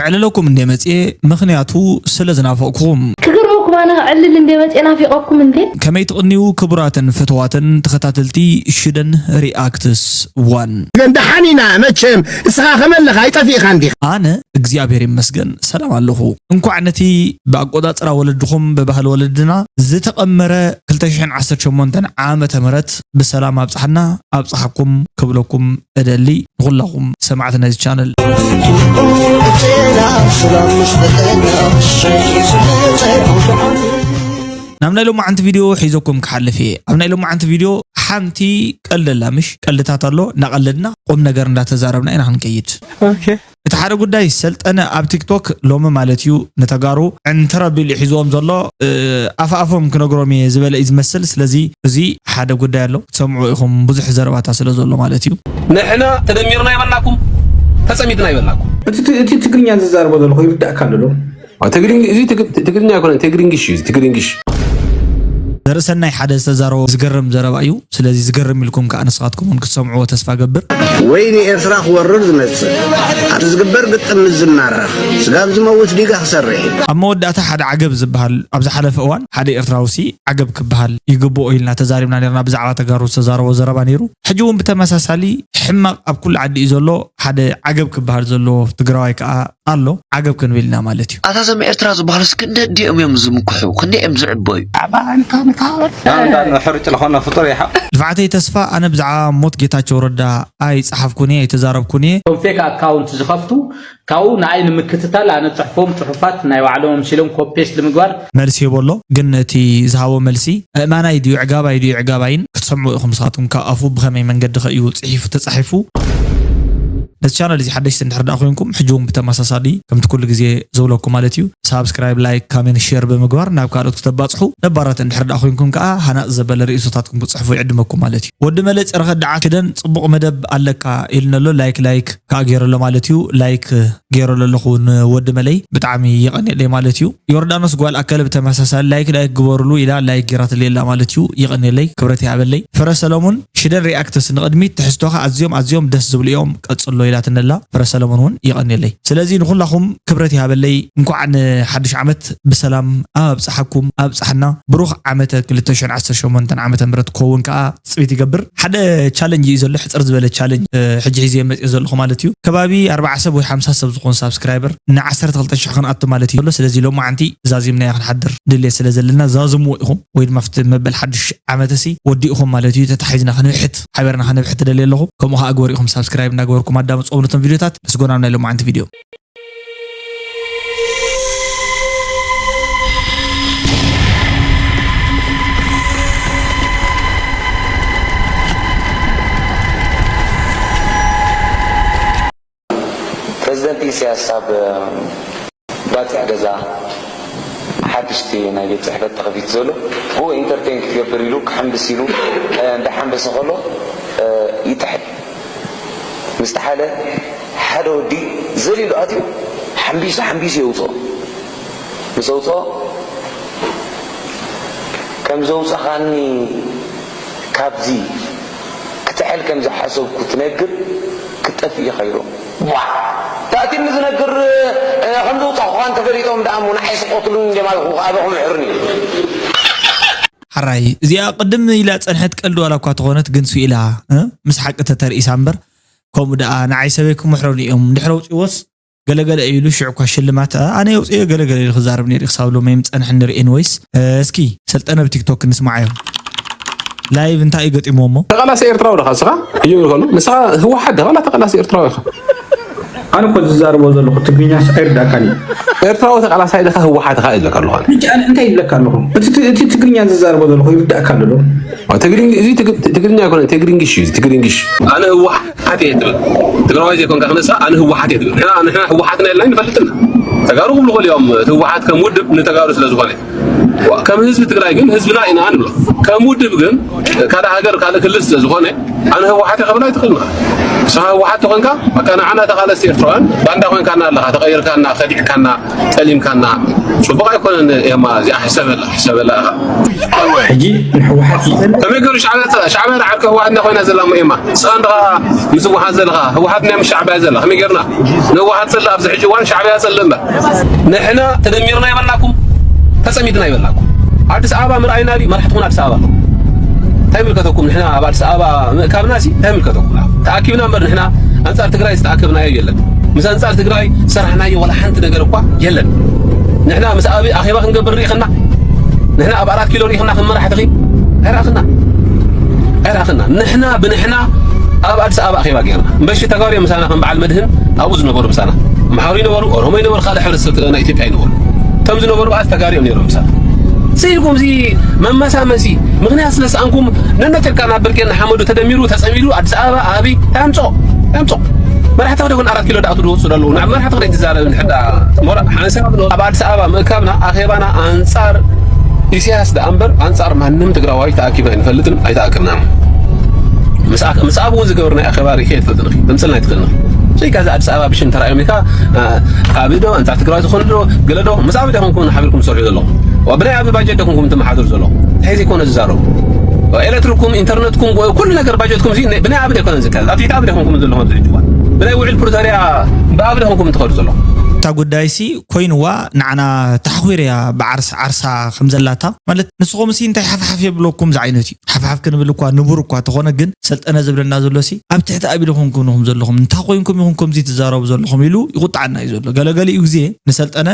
ክዕልለኩም እንደ መጽኤ፣ ምኽንያቱ ስለ ዝናፈቕኩም። ክገርመኩም ኣነ ክዕልል እንደ መጽኤ ናፊቐኩም እንዴ። ከመይ ትቕንዩ ክቡራትን ፍትዋትን ተኸታተልቲ ሽደን ሪኣክትስ ዋን? ግን ደሓን ኢና መቸም፣ እስኻ ከመለኻ ኣይጠፊእኻን ዲኻ? ኣነ እግዚኣብሔር ይመስገን ሰላም ኣለኹ። እንኳዕ ነቲ ብኣቆጻጽራ ወለድኹም ብባህሊ ወለድና ዝተቐመረ ክልተ ሽሕን ዓሰርተ ሸሞንተን ዓመተ ምህረት ብሰላም ኣብጽሓና ኣብጽሓኩም ክብለኩም እደሊ ንኹላኹም ሰማዕቲ ናይዚ ቻነል። ናብ ናይ ሎማዓንቲ ቪድዮ ሒዘኩም ክሓልፍ እየ። ኣብ ናይ ሎማዓንቲ ቪድዮ ሓንቲ ቀልዲ ኣላ ምሽ ቀልድታት ኣሎ እናቐለድና ቁም ነገር እንዳተዛረብና ኢና ክንከይድ። እቲ ሓደ ጉዳይ ሰልጠነ ኣብ ቲክቶክ ሎሚ ማለት እዩ ንተጋሩ ዕንትር ኣቢሉ ሒዝዎም ዘሎ ኣፍኣፎም ክነግሮም እየ ዝበለ እዩ ዝመስል። ስለዚ እዚ ሓደ ጉዳይ ኣሎ ክትሰምዑ ኢኹም ብዙሕ ዘረባታ ስለ ዘሎ ማለት እዩ። ንሕና ተደሚርና ይበልናኩም ተፀሚድና ይበልናኩም። እቲ ትግርኛ ዝዛረቦ ዘለኹ ይርዳእካ ኣሎ ዶ? ትግርኛ ኣይኮነን ትግርንግሽ እዩ ትግርንግሽ። ዘርእሰናይ ሓደ ዝተዛረቦ ዝገርም ዘረባ እዩ። ስለዚ ዝገርም ኢልኩም ከዓ ንስኻትኩም እውን ክትሰምዕዎ ተስፋ ገብር። ወይኒ ኤርትራ ክወርር ዝመጽእ ኣብቲ ዝግበር ግጥም ምስ ዝማረኽ ስጋብ ዝመውት ዲጋ ክሰርሕ እዩ። ኣብ መወዳእታ ሓደ ዓገብ ዝበሃል ኣብ ዝሓለፈ እዋን ሓደ ኤርትራውሲ ዓገብ ክበሃል ይግብኦ ኢልና ተዛሪብና ነርና ብዛዕባ ተጋሩ ዝተዛረቦ ዘረባ ነይሩ። ሕጂ እውን ብተመሳሳሊ ሕማቕ ኣብ ኩሉ ዓዲ እዩ ዘሎ ሓደ ዓገብ ክበሃል ዘለዎ ትግራዋይ ከዓ ኣሎ ዓገብ ክንብል ኢና ማለት እዩ። ኣታ ዘም ኤርትራ ዝበሃሉስ ክንደይ ኣዲኦም እዮም ዝምክሑ ክንደይ እዮም ዝዕበዩ። ኣባ እንታ ንካወድ ኣንታ ሕርጭ ለኾና ፍጡር ይሓ። ልፍዓተይ ተስፋ ኣነ ብዛዕባ ሞት ጌታቸው ረዳ ኣይጸሓፍኩን እየ ኣይተዛረብኩን እየ። እቶም ፌክ ኣካውንት ዝኸፍቱ ካብኡ ንኣይ ንምክትታል ኣነ ጽሕፎም ጽሑፋት ናይ ባዕሎም ኣምሲሎም ኮፔስት ንምግባር መልሲ ይህቦ ኣሎ። ግን እቲ ዝሃቦ መልሲ ኣእማናይ ድዩ ዕጋባይ ድዩ ዕጋባይን ክትሰምዑ ኢኹም ንስኻትኩም ካብ ኣፉ ብኸመይ መንገዲ ከ እዩ ጽሒፉ ተጻሒፉ። ነቲ ቻነል እዚ ሓደሽቲ እንድሕር ደኣ ኮይንኩም ሕጂ እውን ብተመሳሳሊ ከምቲ ኩሉ ግዜ ዝብለኩም ማለት እዩ ሳብስክራይብ ላይክ ካሜንት ሼር ብምግባር ናብ ካልኦት ክተባፅሑ ነባራት እንድሕር ደኣ ኮይንኩም ከዓ ሃናፅ ዘበለ ርእይቶታትኩም ክፅሕፉ ይዕድመኩም ማለት እዩ። ወዲ መለ ፀረ ከዳዓ ሽደን ፅቡቕ መደብ ኣለካ ኢሉኒ ኣሎ ላይክ ላይክ ከዓ ገይረ ኣሎ ማለት እዩ ላይክ ገይረ ኣለኹ ንወዲ መለይ ብጣዕሚ የቐንየለይ ማለት እዩ። ዮርዳኖስ ጓል ኣከለ ብተመሳሳሊ ላይክ ላይክ ግበሩሉ ኢላ ላይክ ጌራትለይ ኣላ ማለት እዩ። የቐንየለይ ክብረት ይሃበለይ። ፍረ ሰለሙን ሽደን ሪኣክትስ ንቕድሚት ትሕዝቶኻ ኣዝዮም ኣዝዮም ደስ ዝብሉ እዮም ቀጽሎ ኢላትኒ ኣላ። ፍረ ሰለሙን እውን የቐንየለይ። ስለዚ ንኹላኹም ክብረት ይሃበለይ። እንኳዕ ንሓድሽ ዓመት ብሰላም ኣብጽሓኩም ኣብጽሓና። ብሩኽ ዓመተ ክልተ ሽሕን ዓሰርተ ሸሞንተን ዓመተ ምህረት ክኸውን ከኣ ትጽቢት ይገብር። ሓደ ቻለንጅ እዩ ዘሎ ሕጽር ዝበለ ቻለንጅ ሕጂ ሒዘ መጽእ ዘለኹ ማለት እዩ። ከባቢ ኣርብዓ ሰብ ወይ ሓምሳ ሰብ ዝኾን ሳብስክራይበር ን ዓሰርተ ክልተ ሽሕ ክንኣቱ ማለት እዩ ዘሎ። ስለዚ ሎማዓንቲ ዛዚምናዮ ክንሓድር ድሌት ስለ ዘለና ዛዝምዎ ኢኹም ወይ ድማ ኣብቲ መበል ሓድሽ ዓመትሲ ወዲእኹም ማለት እዩ። ተታሒዝና ክንብሕት ሓቢርና ክንብሕት ደልየ ኣለኹ። ከምኡ ከኣ ግበሩ ኢኹም ሳብስክራይብ እናገበርኩም ኣዳምፅዎም ነቶም ቪድዮታት። ንስጎናም ናይ ሎማዓንቲ ቪድዮ። ፕረዚደንት ኢሳያስ ኣብ ባጽዕ ገዛ ሓድሽቲ ናይ ቤት ጽሕፈት ተኸፊቱ ዘሎ ብኡ ኢንተርቴን ክትገብር ኢሉ ክሕምብስ ኢሉ እንዳሓምበሰ ከሎ ይጥሕል። ምስ ጠሓለ ሓደ ወዲ ዘሊሉ ኣትዩ ሓምቢሱ ሓምቢሱ የውፅኦ። ምስ ኣውፅኦ ከም ዘውፀኻኒ ካብዚ ክትሕል ከም ዝሓሰብኩ ትነግር ክትጠፍእ ኢኻ ኢሎም። ዋ! ተኣትዩኒ ዝነግር ከም ዘውፃእኹኻ እንተፈሊጦም ደኣ እሞ ንዓይ ስቆትሉኒ እንድዮም ኣበኹም ምሕሩኒ። ሓራይ እዚኣ ቅድም ኢላ ጸንሐት ቀልዲ ዋላ እኳ ተኾነት ግን ስኢላ ምስ ሓቂ ተተርኢሳ እምበር ከምኡ ደኣ ንዓይ ሰበይ ክምሕረኒ እዮም እንድሕር ኣውፅዎስ ገለገለ እዩ ኢሉ ሽዑ እኳ ሽልማት ኣነ የውፅዮ ገለገለ ኢሉ ክዛረብ ነይሩ ክሳብ ሎሚ ይምፀንሕ ንርኢ ኤንወይስ እስኪ ሰልጠነ ብቲክቶክ ንስማዓዮ ላይቭ እንታይ እዩ ገጢምዎ እሞ ተቃላሲ ኤርትራዊ ደኻ ስኻ እዩ ይኸሉ ንስኻ ህወሓት ደኻ ላ ተቃላሲ ኤርትራዊ ኢኻ ኣነ እኮ ዝዛረቦ ዘለኹ ትግርኛስ ኣይርዳእካን እዩ ኤርትራዊ ተቃላሳይ ደኻ ህወሓት ኢኻ ይብለካ ኣለኹ ኣነ ሕጂ ኣነ እንታይ ይብለካ ኣለኹ እቲ ት- እቲ ትግርኛ ዝዛረቦ ዘለኹ ይርዳእካ ኣሎ ዶ ትግርኛ እዚ ትግ- ትግርኛ ኣይኮነ ትግርንግሽ እዩ ትግርንግሽ ኣነ ህወሓት እየ ትብል ትግራዋይ ዘይኮንካ ክነሳ ኣነ ህወሓት እየ ትብል ንሕና ንሕና ህወሓትና የልና ይንፈልጥና ተጋሩ ክብሉ ክእል እዮም እቲ ህወሓት ከም ውድብ ንተጋሩ ስለ ዝኾነ ከም ህዝቢ ትግራይ ግን ህዝብና ኢና ንብሎ ከም ውድብ ግን ካልእ ሃገር ካልእ ክልል ስለ ዝኾነ ኣነ ህወሓት እየ ከብል ኣይትኽእል ማለት ንስኻ ህወሓት ተኾንካ፣ በቃ ንዓና ተቓለስቲ ኤርትራውያን ባንዳ ኮይንካና ኣለኻ፣ ተቐይርካና፣ ከዲዕካና፣ ጠሊምካና። ጽቡቕ ኣይኮነን። ኤማ፣ እዚኣ ሕሰበላ፣ ሕሰበላ ኢኻ። ሕጂ ንህወሓት ይጸልእ። ከመይ ገይሩ ሻዕብያ ጸ-፣ ሻዕብያ ንዓርከ ህወሓት እንዳ ኮይና ዘላ እሞ ኤማ? ንስኻ እንድኻ ምስ ህወሓት ዘለኻ፣ ህወሓት ናይ ምስ ሻዕብያ ዘላ። ከመይ ጌርና ንህወሓት ጸልእ? ኣብዚ ሕጂ እዋን ሻዕብያ ጸልእ እምበር። ንሕና ተደሚርና ይበልናኩም፣ ተጸሚድና ይበልናኩም። ኣዲስ ኣበባ ምርኣይና ድዩ? መራሕትኹም ኣዲስ ኣበባ ኣለዉ። እንታይ ይምልከተኩም? ንሕና ኣብ ኣዲስ ኣበባ ምእካብና ሲ እንታይ ይምልከተኩም? ተኣኪብና እምበር ንሕና ኣንጻር ትግራይ ዝተኣከብናዮ የለን። ምስ ኣንጻር ትግራይ ዝሰራሕናዮ ዋላ ሓንቲ ነገር እኳ የለን። ንሕና ምስ ኣብይ ኣኼባ ክንገብር ርኢኽና? ንሕና ኣብ ኣራት ኪሎ ርኢኽና ከም መራሕቲ ኺ? ኣይረኣኽና። ኣይረኣኽና። ንሕና ብንሕና ኣብ ኣዲስ ኣበባ ኣኼባ ጌርና። እምበሺ ተጋሩ እዮም ምሳና፣ ከም በዓል መድህን ኣብኡ ዝነበሩ ምሳና። ኣምሓሩ ይነበሩ፣ ኦሮሞ ይነበሩ፣ ካልእ ሕብረተሰብ ናይ ኢትዮጵያ ይነበሩ። እቶም ዝነበሩ በኣስ ተጋሩ እዮም ነይሮም ምሳና። ስኢልኩም እዚ መመሳመሲ ምኽንያት ስለ ሰኣንኩም ነነቴልካ ናብ ብርቄን ንሓመዱ ተደሚሩ ተጸሚዱ ኣዲስ ኣበባ ኣብይ ኣምጾ ኣምጾ መራሕቲ ክደጉን ኣራት ኪሎ ደኣ ትወስዱ ኣለዉ። ናብ መራሕቲ ክደይ ትዛረብ ንሕዳ ሞራ ሓንሳብ ኣብ ኣዲስ ኣበባ ምእካብና ኣኼባና ኣንጻር ኢሳያስ ደኣ እምበር ኣንጻር ማንም ትግራዋይ ተኣኪብና ኣይንፈልጥን ኣይተኣከብናን። ምስ ኣክ-፣ ምስ ኣብ እውን ዝገበርናዮ ኣኼባ ርኢኻ ኣይትፈልጥን ኢኺ፣ ተምጽልና ኣይትኽእልን ኢኺ። ሽይ ካዚ ኣዲስ ኣበባ ብሽም ተራእዮም ኢልካ፣ ኣ፣ ኣብ ዶ ኣንጻር ትግራዋይ ዝኾኑ ዶ ገለ ዶ ምስ ኣብ ዶ ኮንኩም ሓቢርኩም ትሰርሑ ዘለኹም? ዋ፣ ብናይ ኣብ ባጀት ዶ ኮንኩም ትመሓደሩ ዘለኹም? እንታይ ዘይኮነ ዝዛረቡ? ዋ፣ ኤሌክትሪክኩም፣ ኢንተርነትኩም፣ ኩሉ ነገር ባጀትኩም እዚ ብናይ ኣብ ዶ ኣይኮነን ዝካየድ? ኣብ ትሕቲ ኣብ ዶ ኮንኩም ዘለኹም ኣብዚ ሕጂ እዋን? ብናይ ውዕል ፕሪቶርያ ብኣብ ዶ ኮንኩም ትኸዱ ዘለኹም? እታ ጉዳይሲ ኮይንዋ ንዓና ተሓኺረያ ብዓርስ ዓርሳ ከም ዘላታ ማለት ንስኹም ሲ እንታይ ሓፍሓፍ የብለኩም ዝዓይነት እዩ። ሓፍሓፍ ክንብል እኳ ንቡር እኳ ተኾነ ግን ሰልጠነ ዝብለና ዘሎ ሲ ኣብ ትሕቲ ኣብ ኢሉ ኮንኩም ንኹም ዘለኹም እንታይ ኮይንኩም ኢኹም ከምዚ ትዛረቡ ዘለኹም ኢሉ ይቁጣዓና እዩ ዘሎ። ገለገሊኡ ግዜ ንሰልጠነ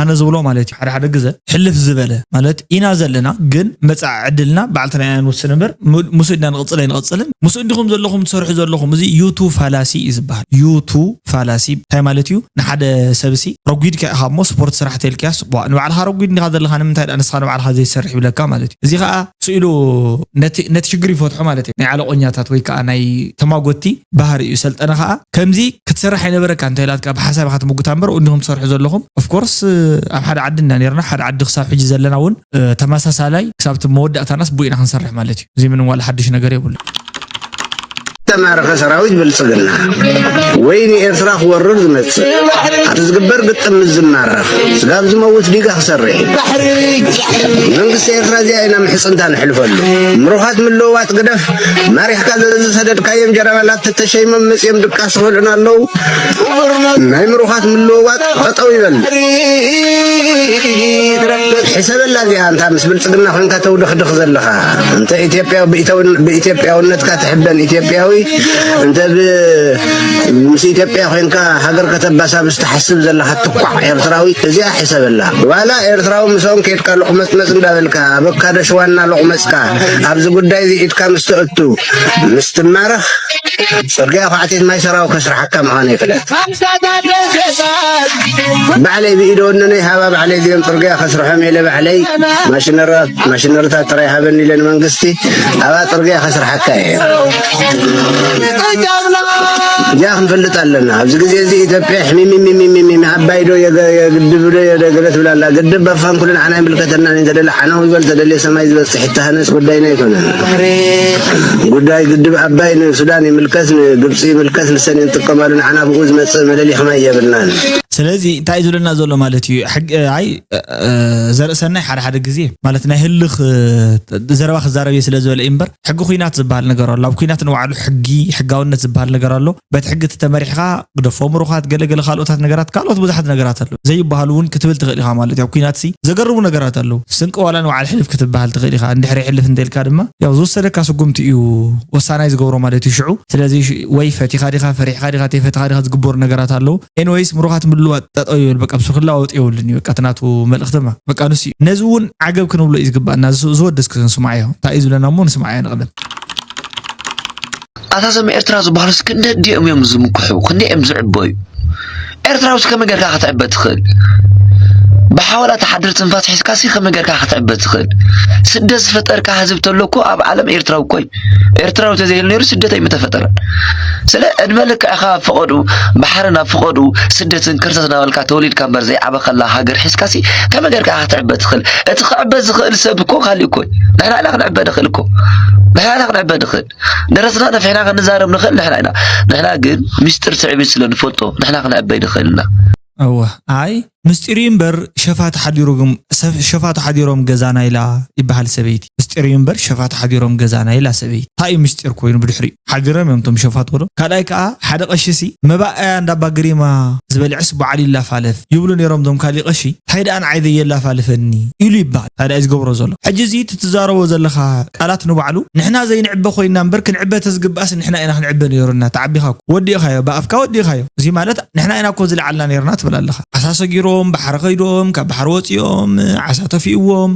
ኣነ ዝብሎ ማለት እዩ ሓደ ሓደ ግዘ ሕልፍ ዝበለ ማለት ኢና ዘለና ግን መጻኢ ዕድልና ባዕልትና ኢና ንውስን እምበር ሙ-፣ ምስኡ ኢና ንቕጽል ኣይንቕጽልን። ምስኡ እንዲኹም ዘለኹም ትሰርሑ ዘለኹም እዚ ዩቱ ፋላሲ እዩ ዝበሃል። ዩቱ ፋላሲ እንታይ ማለት እዩ? ንሓደ ሰብ ሲ ረጒድካ ኢኻ እሞ ስፖርት ስራሕ ተልክያስ ቧ ንባዕልኻ ረጒድ እንዲኻ ዘለኻ ንምንታይ ደኣ ንስኻ ንባዕልኻ ዘይትሰርሕ ይብለካ ማለት እዩ። እዚ ኸኣ ስኢሉ ነቲ፣ ነቲ ሽግር ይፈትሖ ማለት እዩ። ናይ ዓለቆኛታት ወይ ከዓ ናይ ተማጎቲ ባህሪ እዩ። ሰልጠነ ኸኣ ከምዚ ክትሰርሕ ኣይነበረካ እንተ ኢላትካ ብሓሳብ ኢኻ ትምጉታ እምበር እንዲኹም ትሰርሑ ዘለኹም። ኦፍኮርስ ኣብ ሓደ ዓዲ እና ነርና ሓደ ዓዲ ክሳብ ሕጂ ዘለና እውን እ፣ ተመሳሳላይ ክሳብ እቲ መወዳእታናስ ብኡ ኢና ክንሰርሕ ማለት እዩ። እዚ ምንም ዋላ ሓድሽ ነገር የብሉ። ተማረኸ ሰራዊት ብልጽግና ወይ ንኤርትራ ክወርር ዝመጽእ ኣብቲ ዝግበር ግጥም ምስ ዝማረኽ ስጋብ ዝመውት ዲጋ ክሰርሕ እዩ። መንግስቲ ኤርትራ እዚኣ ኢና ምሕጽንታ ንሕልፈሉ። ምሩኻት ምልውዋጥ ግደፍ ማሪኽካ ዘዝሰደድካዮም ጀነራላት ተተሸይሞም መጺኦም ድቃስ ክበልዑና ኣለዉ። ናይ ምሩኻት ምልውዋጥ ጠጠው ይበል። ሕሰበላ እዚኣ እንታ ምስ ብልጽግና ኮንካ ተውድኽድኽ ዘለኻ እንተ ኢትዮጵያ ብኢትዮጵያውነትካ ትሕበን ኢትዮጵያዊ እንተ ምስ ኢትዮጵያ ኮንካ ሃገር ከተባሳብስ ትሓስብ ዘለኻ ትኳዕ ኤርትራዊ እዚኣ ሕሰበላ። ዋላ ኤርትራዊ ምስኦም ከድካ ሎቕመጽመጽ እንዳበልካ ኣበካዶ ሽዋና ሎቕመጽካ ኣብዚ ጉዳይ እዚ ኢድካ ምስ ተእቱ ምስ ትማረኽ ጽርግያ ኳዕቲት ማይ ሰራው ከስርሓካ ምዃነይ ፍለጥ። ባዕለይ ብኢደ ወነነይ ሃባ ባዕለይ እዚኦም ጽርግያ ከስርሖም ኢለ ባዕለይ ማሽነራ-፣ ማሽነሪታት ጥራይ ሃበኒ ኢለ ንመንግስቲ ኣባ ጽርግያ ከስርሓካ እየ። እዚኣ ክንፈልጥ ኣለና። ኣብዚ ግዜ እዚ ኢትዮጵያ ሕሚሚሚሚሚሚ ዓባይ ዶ የገ-፣ የግድብ ዶ የደገለ ትብል ኣላ። ግድብ በፋን ኩሉ ንዓና ይምልከተና። ተደለ ዓናው ይበል ተደለ ሰማይ ዝበጽሕ ይተሃነጽ ጉዳይና ኣይኮነን። ጉዳይ ግድብ ኣባይ ንሱዳን ይምልከት፣ ንግብጺ ይምልከት፣ ንሰን ንጥቀማሉ ንዓና ብኡ ዝመጽእ መለሊኽና የብልናን። ስለዚ እንታይ እዩ ዝብለና ዘሎ ማለት እዩ? ሕግ-፣ ኣይ፣ እ፣ ዘርእሰናይ ሓደ ሓደ ግዜ ማለት ናይ ህልኽ፣ እ፣ ዘረባ ክዛረብ እየ ስለ ዝበለ እዩ እምበር ሕጊ ኩናት ዝበሃል ነገር ኣሎ። ኣብ ኩናት ንባዕሉ ሕጊ፣ ሕጋውነት ዝበሃል ነገር ኣሎ። በቲ ሕጊ ተመሪሕኻ ግደፎ ምሩኻት፣ ገለ ገለ ካልኦታት ነገራት፣ ካልኦት ብዙሓት ነገራት ኣለዉ። ዘይበሃሉ እውን ክትብል ትኽእል ኢኻ ማለት እዩ። ኣብ ኩናት ሲ ዘገርሙ ነገራት ኣለዉ። ስንቂ ዋላ ንባዕል ሕልፍ ክትበሃል ትኽእል ኢኻ። እንድሕር የሕልፍ እንተኢልካ ድማ ያው ዝወሰደካ ስጉምቲ እዩ ወሳናይ ዝገብሮ ማለት እዩ ሽዑ። ስለዚ ሽ-፣ ወይ ፈቲኻ ዲኻ፣ ፈሪሕካ ዲኻ፣ ተይፈቲኻ ዲኻ ዝግበሩ ነገራት ኣለዉ። ኤኒወይስ ምሩኻት ምልዋጥ ጠጠው ይበል፣ በቃ ብሱ ክለዋወጥ የብሉን እዩ። በቃ እቲ ናቱ መልእኽቲ ድማ በቃ ንሱ እዩ። ነዚ እውን ዓገብ ክንብሎ እዩ ዝግባእ እና ዝወድስ ክንስማዕ እዮ። እንታይ እዩ ዝብለና እሞ ንስማዕ እዮ ንቕድም። ኣታ ዘም ኤርትራ ዝበሃሉስ ክንደይ ኣዲኦም እዮም ዝምክሑ? ክንደይ እዮም ዝዕበዩ? ኤርትራውስ ከመይ ጌርካ ክትዕበ ትኽእል? ብሓዋላ ትሓድር ትንፋስ ሒዝካሲ ከመይ ጌርካ ክትዕበ ትኽእል? ስደት ዝፈጠርካ ህዝቢ ተሎ እኮ ኣብ ዓለም ኤርትራዊ እኮ እዩ። ኤርትራዊ ተዘይህሉ ነይሩ ስደት ኣይምተፈጠረን። ስለ ዕድመ ልክዕካ ኣብ ፈቐዱ ባሕርን ኣብ ፈቐዱ ስደትን ከርተት እናበልካ ተወሊድካ እምበር ዘይዓበኸላ ሃገር ሒዝካሲ ከመይ ጌርካ ክትዕበ ትኽእል? እቲ ክዕበ ዝኽእል ሰብ እኮ ካሊእ እኮ እዩ። ንሕና ኢና ክንዕበ ንኽእል እኮ። ንሕና ኢና ክንዕበ ንኽእል። ደረስና ነፊሕና ክንዛረብ ንኽእል ንሕና ኢና። ንሕና ግን ምስጢር ትዕቢት ስለ ንፈልጦ ንሕና ክንዕበ ኣይንኽእልና። እወ ኣይ ምስጢር እዩ እምበር ሸፋት ሓዲሮም ገዛና ኢላ ይበሃል ሰበይቲ። ምስጢር እዩ እምበር ሸፋት ሓዲሮም ገዛና ኢላ ሰበይቲ። እንታይ እዩ ምስጢር ኮይኑ ብድሕሪኡ ሓዲሮም እዮም እቶም ሸፋት ወዶ። ካልኣይ ከዓ ሓደ ቀሺሲ መባእያ እንዳባ ግሪማ ዝበልዕስ በዓል ይላፋለፍ ይብሉ ነይሮም እዞም ካሊእ ቀሺ። እንታይ ደኣ ንዓይ ዘየላፋልፈኒ ኢሉ ይበሃል። እንታይ ደኣ እዩ ዝገብሮ ዘሎ? ሕጂ እዚ እቲ ትዛረቦ ዘለኻ ቃላት ንባዕሉ ንሕና ዘይንዕበ ኮይንና እምበር ክንዕበ ተዝግባእስ ንሕና ኢና ክንዕበ ነይሩና። ተዓቢኻ እኮ ወዲእኻዮ፣ ብኣፍካ ወዲእኻዮ። እዚ ማለት ንሕና ኢና እኮ ዝለዓልና ነይርና ትብል ኣለኻ። ዓሳ ሰጊሮም፣ ባሕሪ ከይዶም፣ ካብ ባሕሪ ወፂኦም፣ ዓሳ ተፊእዎም፣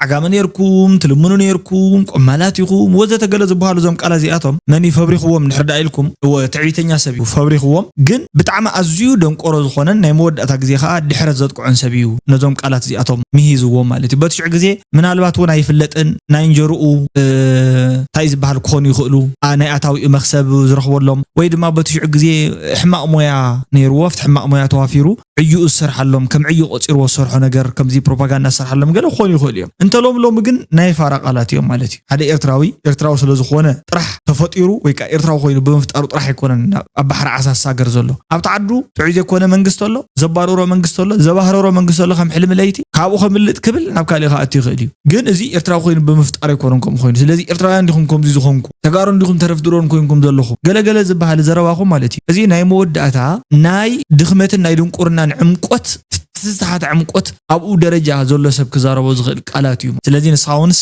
ዓጋመ ነይርኩም፣ ትልምኑ ነይርኩም፣ ቆማላት ኢኹም ወዘተ ገለ ዝበሃሉ እዞም ቃላት እዚኣቶም መን እዩ ፈብሪኽዎም እንድሕር ደኣ ኢልኩም፣ እወ ትዕቢተኛ ሰብ እዩ ፈብሪኽዎም። ግን ብጣዕሚ ኣዝዩ ደንቆሮ ዝኾነን ናይ መወዳእታ ግዜ ከዓ ድሕረት ዘጥቅዖን ሰብ እዩ ነዞም ቃላት እዚኣቶም ምሂዝዎም ማለት እዩ። በቲ ሽዑ ግዜ ምናልባት እውን ኣይፍለጥን ናይ እንጀርኡ እንታይ ዝበሃል ክኾኑ ይኽእሉ፣ ናይ ኣታዊኡ መኽሰብ ዝረኽበሎም ወይ ድማ በቲ ሽዑ ግዜ ሕማቕ ሞያ ነይርዎ፣ ኣብቲ ሕማቕ ሞያ ተዋፊሩ ዕዩኡ ዝሰርሓሎም ከም ዕዩ ቆፂርዎ ዝሰርሖ ነገር ከምዚ ፕሮፓጋንዳ ዝሰርሓሎም ገለ ክኾኑ ይኽእሉ እዮም። እንተ ሎም ሎሚ ግን ናይ ፋራ ቃላት እዮም ማለት እዩ። ሓደ ኤርትራዊ ኤርትራዊ ስለ ዝኾነ ጥራሕ ተፈጢሩ ወይ ከዓ ኤርትራዊ ኮይኑ ብምፍጣሩ ጥራሕ ኣይኮነን ኣብ ባሕሪ ዓሳ ዝሳገር ዘሎ። ኣብቲ ዓዱ ጥዑይ ዘይኮነ መንግስቲ ኣሎ፣ ዘባረሮ መንግስቲ ኣሎ፣ ዘባህረሮ መንግስቲ ኣሎ ከም ሕልሚ ለይቲ ካብኡ ከምልጥ ክብል ናብ ካሊእ ክኣቱ ይኽእል እዩ። ግን እዚ ኤርትራዊ ኮይኑ ብምፍጣር ኣይኮነን ከምኡ ኮይኑ። ስለዚ ኤርትራውያን ዲኹም ከምዚ ዝኾንኩም፣ ተጋሩ እንዲኹም ተረፍ ድሮን ኮይንኩም ዘለኹም ገለገለ ዝበሃል ዘረባኹም ማለት እዩ። እዚ ናይ መወዳእታ ናይ ድኽመትን ናይ ድንቁርናን ዕምቆት ትዝተሓተ ዕምቆት ኣብኡ ደረጃ ዘሎ ሰብ ክዛረቦ ዝኽእል ቃላት እዩ። ስለዚ ንስኻ ውንስ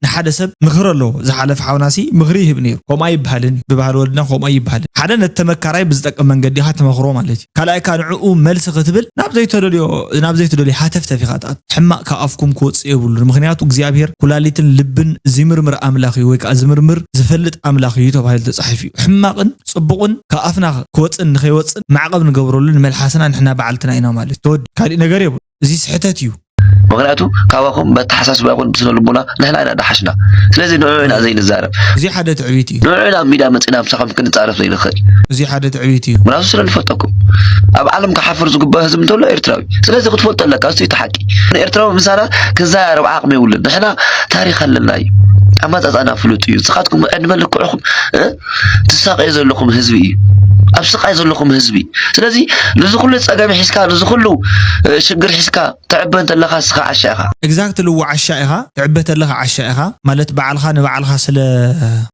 ንሓደ ሰብ ምኽሪ ኣለዎ። ዝሓለፈ ሓውናሲ ምኽሪ ይህብ ነይሩ። ከምኡ ኣይበሃልን እዩ። ብባህሊ ወለድና ከምኡ ኣይበሃልን። ሓደ ነቲ ተመካራይ ብዝጠቅም መንገዲ ኢኻ ትመኽሮ ማለት እዩ። ካልኣይ ከዓ ንዕኡ መልሲ ክትብል ናብ ዘይተደልዮ ናብ ዘይትደልዮ ሃተፍተፍ ኢኻ ትኣቱ። ሕማቕ ካብ ኣፍኩም ክወፅእ የብሉን። ምኽንያቱ እግዚኣብሔር ኩላሊትን ልብን ዝምርምር ኣምላኽ እዩ ወይ ከዓ ዝምርምር ዝፈልጥ ኣምላኽ እዩ ተባሂሉ ተፃሒፉ እዩ። ሕማቕን ፅቡቕን ካብ ኣፍና ክወፅን ንኸይወፅን ማዕቐብ ንገብረሉ ንመልሓስና ንሕና በዓልትና ኢና ማለት ተወዲ ካሊእ ነገር የብሉ። እዚ ስሕተት እዩ። ምክንያቱ ካባኹም በተሓሳስባ ይኹን ብስነ ልቦና ንሕና ኢና ደሓሽና። ስለዚ ንዑ ኢና ዘይንዛረብ። እዚ ሓደ ትዕቢት እዩ። ንዑ ኢና ኣብ ሚድያ መፂና ምሳኹም ክንፃረፍ ዘይንኽእል። እዚ ሓደ ትዕቢት እዩ። ምክንያቱ ስለ ንፈልጠኩም። ኣብ ዓለም ክሓፍር ዝግባእ ህዝቢ እንተሎ ኤርትራዊ። ስለዚ ክትፈልጦ ኣለካ፣ እሱ እቲ ሓቂ። ንኤርትራዊ ምሳና ክዘራረብ ዓቕሚ የብሉን። ንሕና ታሪኽ ኣለና እዩ። ኣመፃፅኣና ፍሉጥ እዩ። ንስኻትኩም ዕድመ ልክዕኹም እ? ትሳቐዩ ዘለኹም ህዝቢ እዩ። ኣብ ስቓይ ዘለኹም ህዝቢ። ስለዚ ነዚ ኩሉ ፀገም ሒዝካ፣ ነዚ ኩሉ እ፣ ሽግር ሒዝካ ትዕበ እንተለኻ ንስኻ ዓሻ ኢኻ። Exactly እወ ዓሻ ኢኻ ትዕበ ተለኻ ዓሻ ኢኻ ማለት በዓልኻ ንበዓልኻ ስለ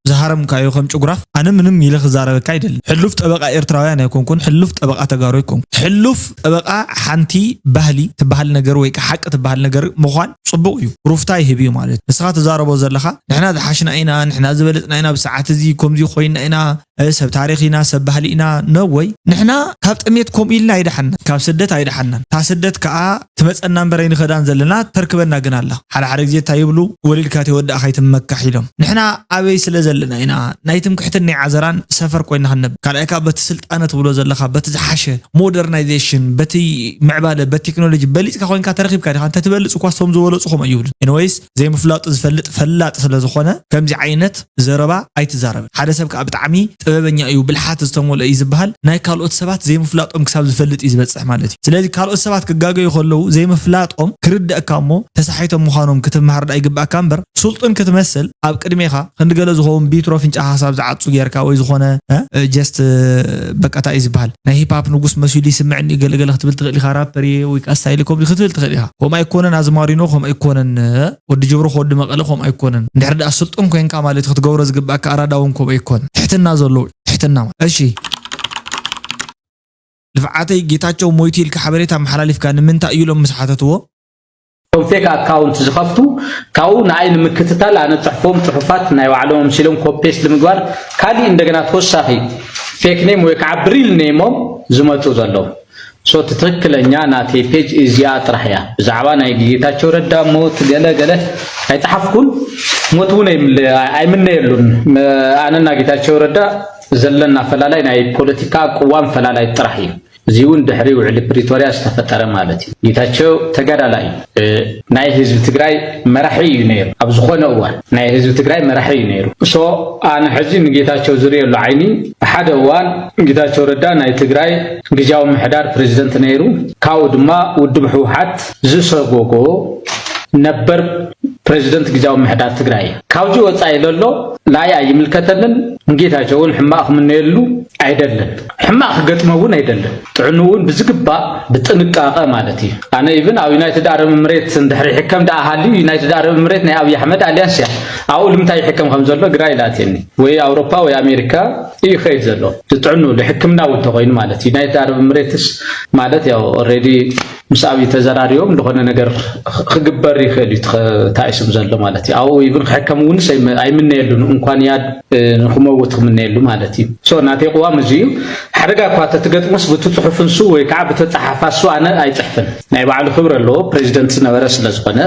ዝሃረምካዮ ከም ጭጉራፍ ኣነ ምንም ኢለ ክዛረበካ ኣይደልን። ሕሉፍ ጠበቓ ኤርትራውያን ኣይኮንኩን፣ ሕሉፍ ጠበቓ ተጋሩ ኣይኮንኩን። ሕሉፍ ጠበቓ ሓንቲ ባህሊ ትበሃል ነገር ወይ ከዓ ሓቂ ትበሃል ነገር ምዃን ፅቡቕ እዩ፣ ሩፍታ ይህብ እዩ ማለት እዩ። ንስኻ ትዛረቦ ዘለኻ ንሕና ዝሓሽና ኢና፣ ንሕና ዝበለፅና ኢና፣ ብሰዓት እዚ ከምዚ ኮይንና ኢና፣ ሰብ ታሪኽ ኢና፣ ሰብ ባህሊ ኢና። No way። ንሕና ካብ ጥሜት ከምኡ ኢልና ኣይደሓንናን፣ ካብ ስደት ኣይደሓንናን። እታ ስደት ከዓ ትመፀና እምበር ኣይንኸዳን ዘለና፣ ተርክበና ግን ኣላ። ሓደ ሓደ ግዜ እንታይ ይብሉ፣ ወሊድካ ተይወዳእካ ኣይትመካሕ ኢሎም። ንሕና ኣበይ ስለ ዘለና ኢና ናይ ትምክሕትን ናይ ዓዘራን ሰፈር ኮይና ክንነብር። ካልኣይ ከዓ በቲ ስልጣነ ትብሎ ዘለኻ በቲ ዝሓሸ ሞደርናይዜሽን በቲ ምዕባለ በቲ ቴክኖሎጂ በሊፅካ ኮይንካ ተረኺብካ ዲኻ እንተትበልፅ እኳ እሶም ዝበለፁ ከምኡ ኣይብሉን። Anyways ዘይምፍላጡ ዝፈልጥ ፈላጥ ስለዝኾነ ከምዚ ዓይነት ዘረባ ኣይትዛረብን። ሓደ ሰብ ከዓ ብጣዕሚ ጥበበኛ እዩ ብልሓት ዝተመልኦ እዩ ዝበሃል ናይ ካልኦት ሰባት ዘይምፍላጦም ክሳብ ዝፈልጥ እዩ ዝበፅሕ ማለት እዩ። ስለዚ ካልኦት ሰባት ክጋገዩ ከለዉ ዘይምፍላጦም ክርደእካ እሞ ተሳሒቶም ምዃኖም ክትምሃር ዳ ይግባእካ እምበር ስልጡን ክትመስል ኣብ ቅድሜኻ ክንዲ ገለ ዝኸውን ቢትሮ ፍንጫኻ ክሳብ ዝዓጹ ጌርካ ወይ ዝኾነ ጀስት በቃ እንታይ እዩ ዝበሃል ናይ ሂፕ ሃፕ ንጉስ መሲሉ ይስምዐኒ ገለገለ ክትብል ትኽእል ኢኻ። ራፐር እየ ወይ ከዓ ስታይል ኮምዲ ክትብል ትኽእል ኢኻ። ከምኡ ኣይኮነን ኣዝማሪኖ ከምኡ ኣይኮነን ወዲ ጅብሮ ከወዲ መቐለ ከምኡ ኣይኮነን። እንድሕር ደኣ ስልጡን ኮንካ ማለት ክትገብሮ ዝግባእካ ኣራዳ እውን ከምኡ ኣይኮነን። ትሕትና ዘለዎ ትሕትና ማለት እሺ። ልፍዓተይ ጌታቸው ሞይቱ ኢልካ ሓበሬታ ኣመሓላሊፍካ ንምንታይ እዩ ኢሎም ምስ ሓተትዎ። እቶም ፌክ ኣካውንት ዝኸፍቱ ካብኡ ንኣይ ንምክትታል ኣነ ፅሕፎም ፅሑፋት ናይ ባዕሎም ኣምሲሎም ኮፒ ፔስት ንምግባር ካሊእ እንደገና ተወሳኺ ፌክ ኔም ወይ ከዓ ብሪል ኔሞም ዝመፁ ዘለዉ። So እቲ ትክክለኛ ናተይ ፔጅ እዚኣ ጥራሕ እያ። ብዛዕባ ናይ ጌታቸው ረዳ ሞት ገለ ገለ ኣይፀሓፍኩን። ሞት እውን ኣይምነየሉን። ኣነና ጌታቸው ረዳ ዘለና ፈላላይ ናይ ፖለቲካ ቅዋም ፈላላይ ጥራሕ እዩ። እዚ እውን ድሕሪ ውዕሊ ፕሪቶርያ ዝተፈጠረ ማለት እዩ። ጌታቸው ተጋዳላይ እዩ። ናይ ህዝቢ ትግራይ መራሒ እዩ ነይሩ። ኣብ ዝኾነ እዋን ናይ ህዝቢ ትግራይ መራሒ እዩ ነይሩ። ሶ ኣነ ሕዚ ንጌታቸው ዝርእየሉ ዓይኒ፣ ብሓደ እዋን ጌታቸው ረዳ ናይ ትግራይ ግዝያዊ ምሕዳር ፕሬዚደንት ነይሩ። ካብኡ ድማ ውድብ ህወሓት ዝሰጎጎ ነበር ፕሬዚደንት ግዝያዊ ምሕዳር ትግራይ እዩ። ካብዚ ወፃኢ ዘሎ ላያ ይምልከተንን ንጌታቸው እውን ሕማቕ ክምነየሉ ኣይደልን። ሕማቕ ክገጥሞ እውን ኣይደልን። ጥዕኑ እውን ብዝግባእ ብጥንቃቐ ማለት እዩ። ኣነ ኢቭን ኣብ ዩናይትድ ኣረብ ኤምሬት እንድሕር ይሕከም ደኣ ሃልዩ፣ ዩናይትድ ኣረብ ኤምሬት ናይ ኣብይ ኣሕመድ ኣልያንስ እያ። ኣብኡ ልምንታይ ይሕከም ከም ዘሎ ግራ ኢላትኒ። ወይ ኣውሮፓ ወይ ኣሜሪካ እዩ ይኸይድ ዘሎ። ዝጥዕኑ ንሕክምና እውን እንተኾይኑ ማለት እዩ። ዩናይትድ ኣረብ ኤምሬትስ ማለት ያው ኦልሬዲ ምስ ኣብይ ተዘራሪቦም ዝኾነ ነገር ክግበር ይኽእል እዩ። ተታኢስም ዘሎ ማለት እዩ። ኣብኡ ኢቭን ክሕከም እውን ኣይምነየሉን። እንኳን ያድ ንክመውት ክምነየሉ ማለት እዩ። ሶ ናተይ ቅዋም እዚ እዩ። ሓደጋ እኳ ተትገጥሞስ ብቲ ፅሑፍ ንሱ ወይ ከዓ ብተፀሓፋ እሱ ኣነ ኣይፅሕፍን። ናይ ባዕሉ ክብሪ ኣለዎ፣ ፕሬዚደንት ዝነበረ ስለ ዝኾነ።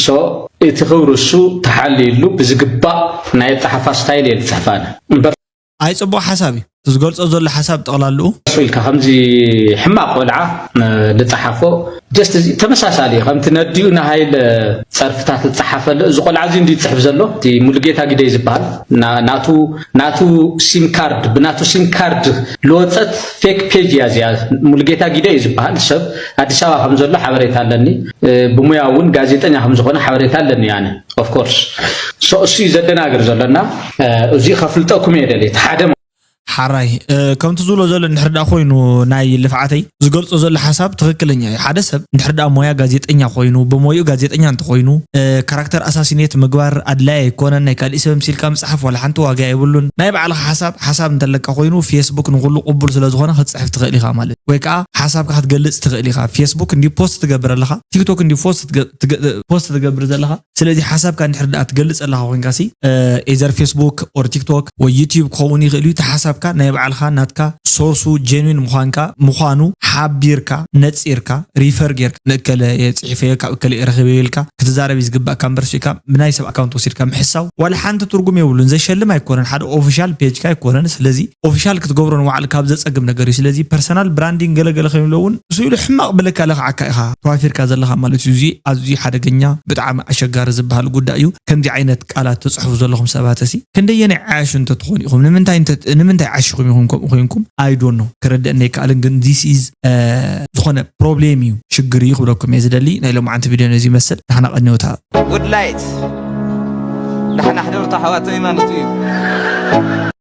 ሶ እቲ ክብሪ እሱ ተሓልይሉ ብዝግባእ ናይ ኣፀሓፋ ስታይል እየ ዝፅሕፍ ኣነ እምበር ኣይ ፅቡቕ ሓሳብ እዩ። እቲ ዝገልፆ ዘሎ ሓሳብ ጠቕላልኡ እሱ ኢልካ ከምዚ ሕማቕ ቆልዓ ዝፀሓፎ ጀስት እዚ ተመሳሳሊ ከምቲ ነዲኡ ንሃይለ ፀርፍታት ዝፀሓፈሉ እዚ ቆልዓ እዚ እንዲ ዝፅሕፍ ዘሎ እቲ ሙሉጌታ ግደይ ዝበሃል ናቱ ናቱ ሲም ካርድ ብናቱ ሲም ካርድ ልወፀት ፌክ ፔጅ እያ እዚኣ። ሙሉጌታ ግደይ እዩ ዝበሃል ሰብ ኣዲስ ኣበባ ከም ዘሎ ሓበሬታ ኣለኒ። ብሙያ እውን ጋዜጠኛ ከም ዝኾነ ሓበሬታ ኣለኒ ኣነ። ኦፍኮርስ እሱ እዩ ዘደናግር ዘሎና። እዚ ከፍልጠኩም እየ ደልየ ሓደ ሓራይ ከምቲ ዝብሎ ዘሎ እንድሕር ደኣ ኮይኑ ናይ ልፍዓተይ ዝገልፆ ዘሎ ሓሳብ ትኽክለኛ እዩ። ሓደ ሰብ እንድሕር ደኣ ሞያ ጋዜጠኛ ኮይኑ ብሞይኡ ጋዜጠኛ እንተኮይኑ ካራክተር ኣሳሲኔት ምግባር ኣድላይ ኣይኮነን። ናይ ካሊእ ሰብ ምሲልካ ምፅሓፍ ዋላ ሓንቲ ዋጋ የብሉን። ናይ ባዕልኻ ሓሳብ ሓሳብ እንተለካ ኮይኑ ፌስቡክ ንኩሉ ቅቡል ስለዝኾነ ክትፅሕፍ ትኽእል ኢኻ ማለት ወይ ከዓ ሓሳብካ ክትገልፅ ትኽእል ኢኻ። ፌስቡክ እንዲ ፖስት ትገብር ኣለኻ፣ ቲክቶክ እንዲ ፖስት ትገብር ዘለኻ ስለዚ ሓሳብካ እንድሕር ደኣ ትገልፅ ኣለኻ ኮይንካ ሲ either Facebook or TikTok ወይ YouTube ክኸውን ይኽእል እዩ። እቲ ሓሳብካ ናይ ባዕልኻ ናትካ ሶርሱ ጀንዊን ምዃንካ ምዃኑ ሓቢርካ ነፂርካ ሪፈር ጌርካ ንእከለ እየ ፅሒፈዮ ካብ እከለ እየ ረኺበዮ ኢልካ ክትዛረብ እዩ ዝግባእካ እምበር ስኢካ ብናይ ሰብ ኣካውንት ወሲድካ ምሕሳው ዋላ ሓንቲ ትርጉም የብሉን። ዘሸልም ኣይኮነን፣ ሓደ ኦፊሻል ፔጅካ ኣይኮነን። ስለዚ ኦፊሻል ክትገብሮ ንባዕልካ ኣብ ዘፀግም ነገር እዩ። ስለዚ ፐርሰናል ብራንዲንግ ገለገለ ከይብሎ እውን እሱ ኢሉ ሕማቕ ብለካ ለኽዓካ ኢኻ ተዋፊርካ ዘለኻ ማለት እዩ። እዚ ኣዝዩ ሓደገኛ ብጣዕሚ ኣሸጋሪ ዝበሃል ጉዳይ እዩ። ከምዚ ዓይነት ቃላት ትፅሕፉ ዘለኹም ሰባት እሲ ክንደየናይ ዓያሹ እንተትኾኑ ኢኹም? ንምንታይ ዓሺኹም ኢኹም ከምኡ ኮይንኩም? I don't know፣ ክረድአኒ ኣይከኣልን። ግን this is ዝኾነ ፕሮብሌም እዩ፣ ሽግር እዩ ክብለኩም እየ ዝደሊ። ናይ ሎማዓንቲ ቪድዮ ነዚ ይመስል። ዳሕና ቀንዮታ። Good light ዳሕና ሕደሩ ኣሕዋተይ ማለት እዩ።